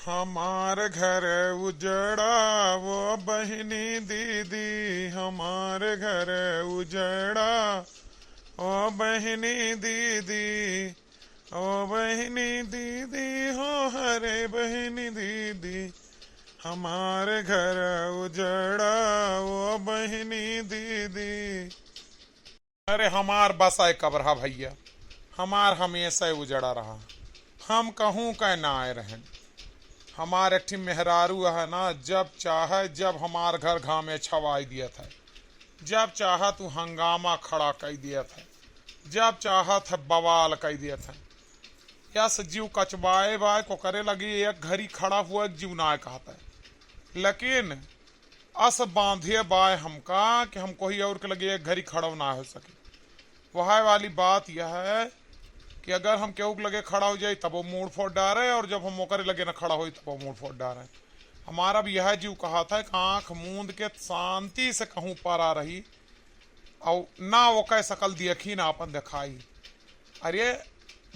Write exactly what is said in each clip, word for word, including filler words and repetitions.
हमार घर उजड़ा वो बहिनी दीदी, हमार घर उजड़ा ओ बहिनी दीदी, ओ बहिनी दीदी हो, हरे बहिनी दीदी, हमार घर उजड़ा ओ बहिनी दीदी। अरे हमार बसाए कब रहा भइया, हमार हमेशा उजड़ा रहा। हम कहूँ कै ना आए रहन। हमार एक ठी मेहरारू है ना, जब चाहे जब हमार घर घामे छवाई दियत है, जब चाहे तू हंगामा खड़ा कई दियत है, जब चाहत है बवाल कई दियत है। यस जीव कचवाए बाय को करे लगी, एक घड़ी खड़ा हुआ एक जीव ना कहत है। लेकिन अस बांधे बाय हमका कि हम कोई और के लगे एक घड़ी खड़ा ना हो सके। वह वाली बात यह है कि अगर हम केहू के लगे खड़ा हो जाई तब वो मूड़ फोड़ डारे, और जब हम ओकरे लगे ना खड़ा होई तब वो मूड़ फोड़ डारे। हमारा भी यह जीव कहा था कि आँख मूंद के शांति से कहूँ परा रही, और ना ओके सकल देखी ना अपन दिखाई। अरे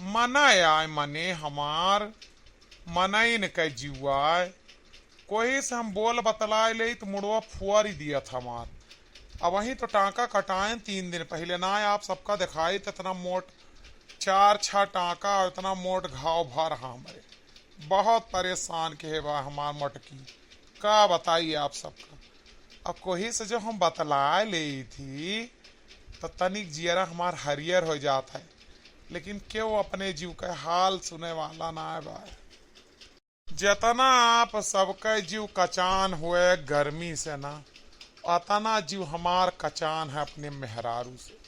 मना आय मने हमार मनइन के जीव आय, कोई से हम बोल बतलाए ले तो मुड़वा फुआरी दियत हमार। अब वहीं तो टाँका कटाएन तीन दिन पहिले, ना आप सबका दिखाई तो इतना मोट चार छह टाँका और इतना मोट घाव भर रहा हमरे। बहुत परेशान के है बा हमार मटकी, का बताई आप सबका। अब कोई से जो हम बतलाए ले थी तो तनिक जियरा हमार हरियर हो जात है, लेकिन केहू अपने जीव के हाल सुने वाला ना बा। जतना आप सबके जीव कचान हुए गर्मी से ना, अतना जीव हमार कचान है अपने मेहरारू से।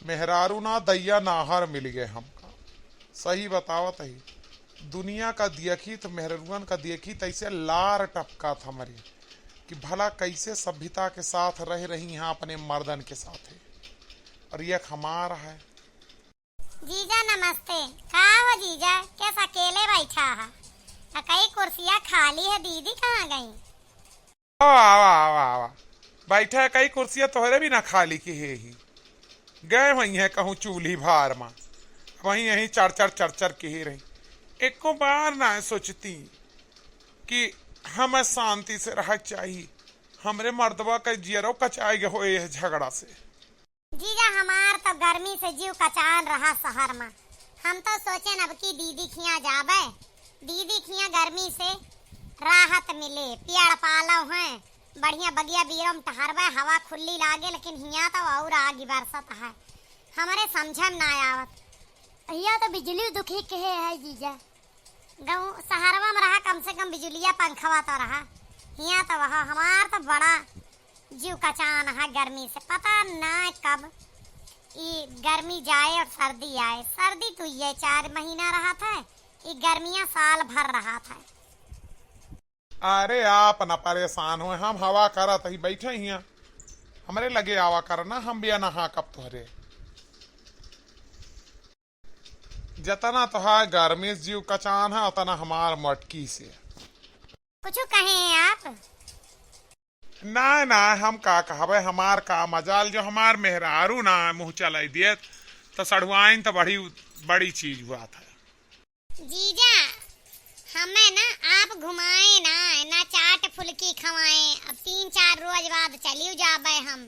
मेहरारू ना दैया नाहर मिल गए हमका। सही बतावत ही, दुनिया का देखी तो मेहररुअन का देखी तो ऐसे लार टपका था हमरी कि भला कैसे सभ्यता के साथ रह रही हैं अपने मर्दन के साथ। और ये एक हमार है। जीजा नमस्ते। का हो जीजा, कैस अकेले बैठा है? आ कई कुर्सियाँ खाली है, दीदी कहाँ गई? आवा, आवा, आवा, आवा। बैठा है, कई कुर्सियाँ तोहरे भी ना खाली की है ही। गए वहीं है कहूँ चूल्ही भार मा, वहीं यहीं चर चर चर चर की ही रही। एको बार ना सोचती कि हमें शांति से रह चाहिए। हमरे मर्दवा के जियरो कचाई गए हो ये झगड़ा से। जीजा, हमार तो गर्मी से जीव कचान रहा शहर मा। हम तो सोचेन अब की दीदी खियाँ जाबे, दीदी खियाँ गर्मी से राहत मिले, पेड़ पालो हैं, बढ़िया बगिया बीरो में टहरबे, हवा खुल्ली लागे, लेकिन हियाँ तो और आगी बरसत है, हमरे समझे में ना आवत। हियाँ तो बिजली दुखी कहे है जीजा। गाँव शहरवा में रहा, कम से कम बिजुलिया पंखवा तो रहा। हियाँ तो वह हमार तो बड़ा जीव कचान है गर्मी से, पता ना कब ई गर्मी जाए और सर्दी आए। सर्दी तो ये चार महीना रहत है, ई गर्मियाँ साल भर रहत है। अरे आप ना परेशान हो, हम हवा करत ही बैठे हियाँ, हमरे लगे आवा करना, हम भी ना हाँकब तोहरे। जतना तोहार गर्मी से जीव कचान है, उतना हमार मटकी से। कुछ कहे हैं आप? ना, ना, हम का कहबे, हमार का मजाल, जो हमार मेहरारू ना मुँह चलाई दियत, तो सढ़ुआइन तो बड़ी, बड़ी चीज हुआ था। जीजा, हमें ना आप घुमाए ना, ना चाट फुल्की खवाए, अब तीन चार रोज बाद चलियो जाबे हम।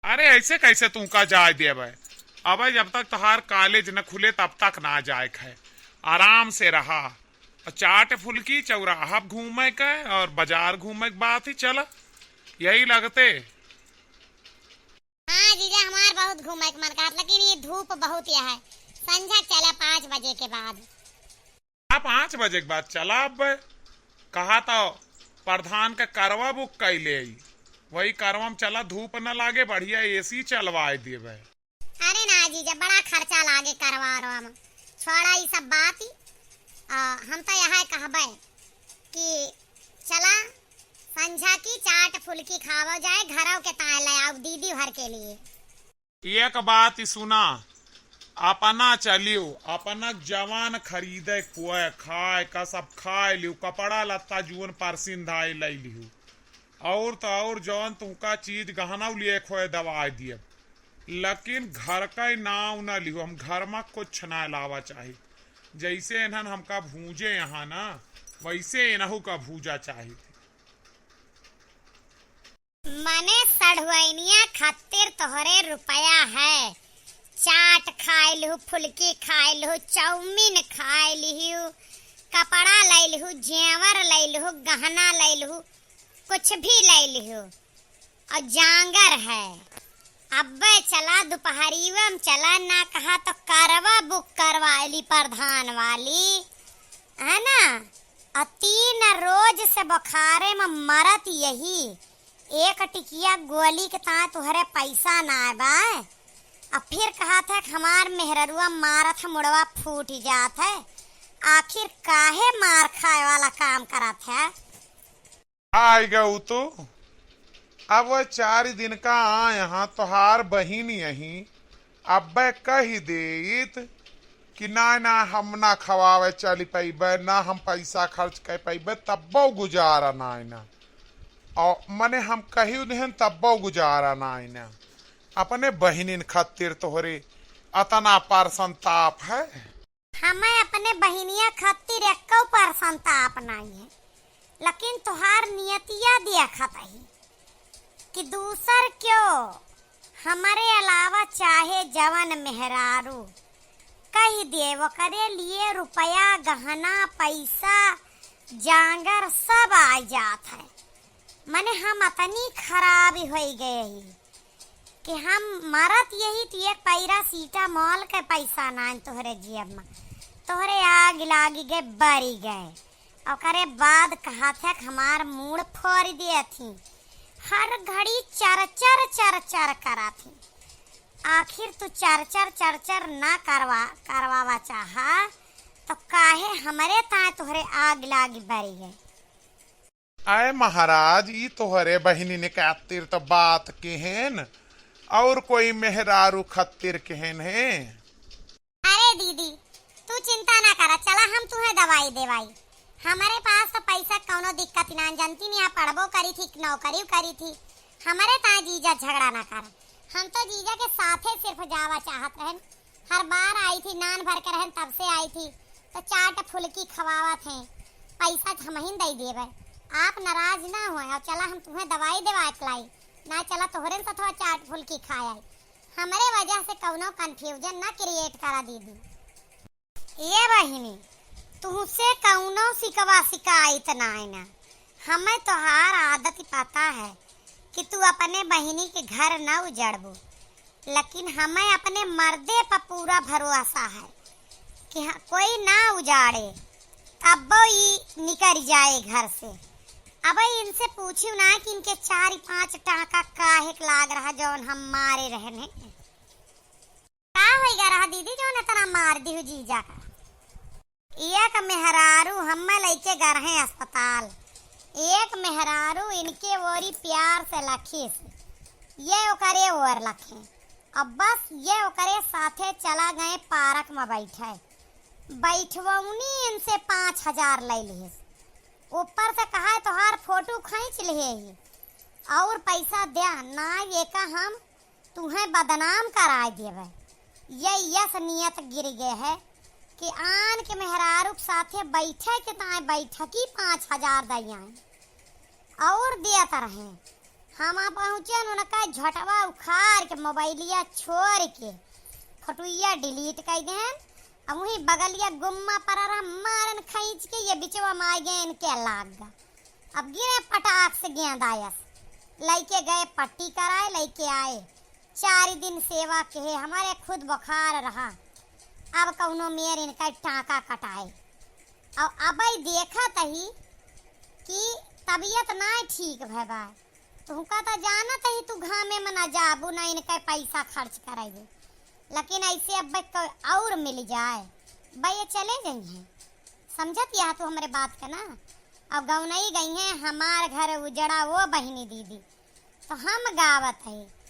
अरे ऐसे कैसे तू का जाए देबे? अबे जब तक तोहार कॉलेज न खुले तब तक ना जाए है। आराम से रहा। और चाट फुल्की चौराहा घूमे के और बाजार घूमे के बात ही चला। यही लगते। हाँ जीजा, हमार बहुत घूमे के मन कहत, लेकिन ये धूप बहुत यह है। संझा चला पाँच बजे के बाद। आ, पाँच बजे के बाद चला अब। कहा तो प्रधान का करवा बुक कैले आई, वही करवा में चला, धूप न लागे, बढ़िया एसी चलवाए देबे। अरे ना जीजा, बड़ा खर्चा लागे करवा रवा में, छोड़ा ई सब बात ही। आ, हम तो यह कहबे कि चला संझा की चाट फुल्की खावो जाए, घरों के ताए ले आओ दीदी भर के लिए। एक बात ही सुना, अपना चलियो, अपना जवान खरीदे कोय खाए का सब खाए लियो, कपड़ा लत्ता जुअन परसिन धाए ले लियो, और तो और जौन तुमका चीज गहना लिए खोए दवाई दिए, लेकिन घर का नाव न लियो। हम घर में कुछ ना लावा चाही, जैसे इन्हन हमका भूजे यहाँ ना, वैसे इनहू का भूजा चाहित। मने सढ़ुआइनिया खातिर तोहरे रुपया है, चाट खाए लिहू, फुलकी खाए लिहू, चाउमीन खाए लिहू, कपड़ा ले लिहू, जेवर ले लिहू, गहना ले लिहू, कुछ भी ले लिहू। और जांगर है, अब्बे चला, दुपहरिया में चला, ना कहा तो करवा बुक करवा ली प्रधान वाली, है ना? और तीन रोज से बुखारे में मरत यही, एक टिकिया गोली के ताय तुहरे पैसा ना बा। अब फिर कहत है कि हमार मेहररुआ मारत है, मुड़वा फूट जात है। आखिर काहे मार खाए वाला काम करत है? आइ गऊ तू। अब चारि दिन का आए हाँ, तोहार बहिन यही, अब्बे कहि देइत कि ना, ना, हम ना खवावे चलि पइबे, ना हम पैसा खर्च कर पइबे, तब्बो गुजारा नाई ना। और मने हम कहि देहन, तब्बो गुजारा नाई ना। अपने बहिनिन खातिर तोहरे अतना परसंताप है। हमें अपने बहिनिया खातिर एक्को परसंताप नाई है, लेकिन तोहार नियतिया देखत ही कि दूसर क्यों, हमरे अलावा चाहे जवन मेहरारू कहि दे, ओकरे लिए रुपया, गहना, पैसा, जांगर सब आ जात है। मने हम अतनी खराब होइ गए ही कि हम मरत यही तो एक पैरासीटामोल के पैसा नाइन तोहरे जेब में, तोहरे आग लागी गए, बरी गए। ओकरे बाद कहत है कि हमार मूड़ फोरि दिए थी, हर घड़ी चर चर चर चर करा थी। आखिर तू चर चर चर चर ना करवा, करवावा चाहा तो काहे हमरे ताय तोहरे आग लागी बरी गए? अय महाराज, ई तोहरे बहिनिन खातिर त बात किहेन, और कोई मेहरारू खातिर किहेन है? अरे दीदी, तू चिंता ना करा, चला हम तुहे दवाई देवाई। हमरे पास तो पैसा कौनो दिक्कत ना, जनती नहीं, यहाँ पढ़बो करी थी, नौकरी करी थी। हमरे ताय जीजा झगड़ा ना करा, हम तो जीजा के साथे सिर्फ जावा चाहत रहन। हर बार आई थी, नान भर के रहन, तब से आई थी, तो चाट फुलकी खवावत हैं, पैसा हमहिन दे देबे, आप नाराज ना होए। और चला हम तुम्हें दवाई देवा के लाई, ना चला तोहरे सथवा चाट फुलकी खाए आई। हमरे वजह से कौनो confusion ना create करा दीदी। ये बहिनी, तुहसे कौनो शिकवा शिकायत नाय ना, हमें तोहार आदत पता है कि तू अपने बहिनी के घर न उजड़बू, लेकिन हमें अपने मर्दे पर पूरा भरोसा है कि हाँ, कोई ना उजाड़े, तब्बो ई निकर जाए घर से। अब इनसे पूछू ना कि इनके चार पाँच टाका काहे के लाग रहा जौन हम मारे रहन हैं। का होइगा रहा दीदी जौन इतना मार दिहु जीजा का? एक मेहरारू हम्मे लइके गरहे अस्पताल। एक मेहरारू इनके ओरी प्यार से लखीस, ये ओकरे ओर लखे। अब बस ये ओकरे साथे चला गए पार्क में बैठे। बैठवौनी इनसे पाँच हजार ले लिहिस। ऊपर से कहा, "तोहार फोटो खींच लिहे ही और पैसा द्या, ना ये का हम तुहें बदनाम कराए देबे।" ये यस नियत गिर गए है कि आन के मेहरारू के साथे बैठे के ताए बैठकी पाँच हजार दइयाए और देत रहे। हम पहुँचेन उनका झटवा उखाड़ के मोबाइलिया छोड़ के फोटुइया delete कर देन। अब वही बगलिया गुम्मा पर रहा, मारन खींच के ये बिचवा में आ गए इनके लाग गा। अब गिरे पटाख से गेंद आयस, लइके गए पट्टी कराए, लइके आए। चार दिन सेवा के हमारे खुद बुखार रहा, अब कौनो मेर इनका टाका कटाए। और अब देखत ही कि तबीयत ना ठीक भय बा। तुहका तो जानत ही तू घामे में ना जाबू, ना इनका पैसा खर्च करेबू, लेकिन ऐसे अब क-, और मिल जाए, बे ये चले गई हैं। समझत यह तू हमरे बात का ना? और गौनई गई हैं, "हमार घर उजड़ा वो बहिनी दीदी।" तो हम गावत है,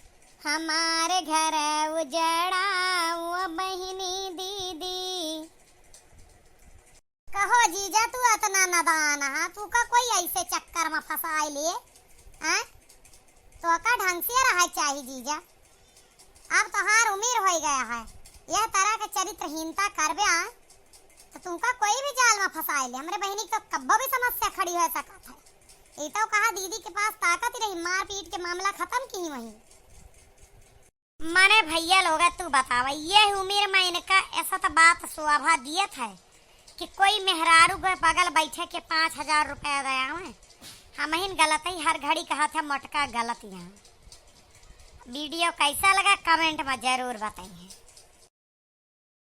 "हमार घर उजड़ा वो बहिनी दीदी।" कहो जीजा, तू अतना नादान हा, तू का कोई ऐसे चक्कर में फंसाए लिए? हैं? तो का ढंग से रहा चाही जीजा। अब तोहार उम्र हो गया है, यह तरह के चरित्रहीनता करबे, आ? तो तुमका कोई भी जाल में फंसाए ले, हमरे बहिनी के तो कब्बो भी समस्या खड़ी हो सकत है। ये तो कहा दीदी के पास ताकत ही रही, मारपीट के मामला खत्म की वहीं। मने भैया लोग, तू बतावा, ये उम्र में इनका ऐसा तो बात शोभा दियत है कि कोई मेहरारू के बगल बैठे के पाँच हजार रुपया दयावे। हम हिन गलत ही, हर घड़ी कहत है मोटका गलत यहाँ। वीडियो कैसा लगा, कमेंट में जरूर बताइए।